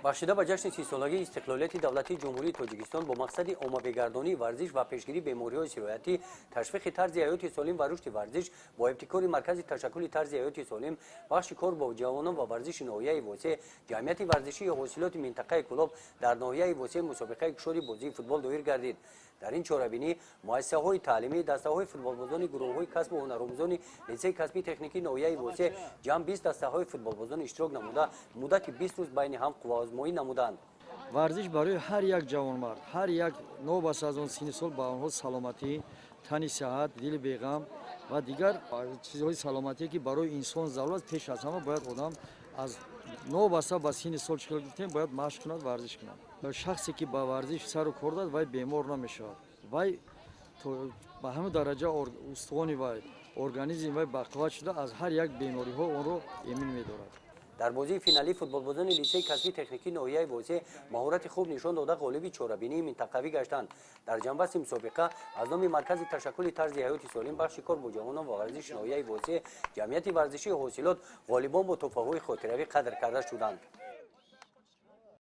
Бахшида ба ҷашни 30-солагии истиқлолияти давлатии Ҷумҳурии Тоҷикистон бо мақсади оммавигардонии варзиш ва пешгирии бемориҳои сироятӣ, ташвиқи тарзи ҳаёти солим ва рушди варзиш бо ибтикори Маркази ташаккули тарзи ҳаёти солим, бахши кор бо ҷавонон ва варзиши ноҳияи Восеъ, ҷамъияти варзишии ҳосилоти минтақаи Кӯлоб дар ноҳияи Восеъ мусобиқаи кушоди бозии футбол доир гардид. Дар ин чорабинӣ муассисаҳои таълимӣ, дастаҳои футболбозони гурӯҳҳои касбу ҳунаромӯзони литсейи касбии техникии ноҳияи Восеъ ҷамъ 20 дастаҳои футболбозон иштирок намуда, муддати 20 рӯз байни ҳам қувваозмоӣ намуданд. Варзиш барои ҳар як ҷавонмард, ҳар як новобаста аз он синни сол, ба онҳо саломатӣ, тани сиҳат, дили беғам ва дигар чизҳои саломатие, ки барои инсон зарур аст. Пеш аз ҳама бояд одам аз новобаста ба синни сол, чӣ хел гуфтем, бояд машқ кунад, варзиш кунад. Шахсе, ки ба варзиш сару кор дорад, вай бемор намешавад. Вай ба ҳамин дараҷа устухони вай, организми вай бақувват шуда, аз ҳар як бемориҳо онро эмин медорад. Дар бозии финалӣ футболбозони литсейи касбии техникии ноҳияи Восеъ маҳорати хуб нишон дода, ғолиби чорабинии минтақавӣ гаштанд. Дар ҷанбасти мусобиқа аз номи Маркази ташаккули тарзи ҳаёти солим, бахши кор бо ҷавонон ва варзиши ноҳияи Восеъ, ҷамъияти варзишии ҳосилот ғолибон бо тӯҳфаҳои хотиравӣ қадр карда шуданд.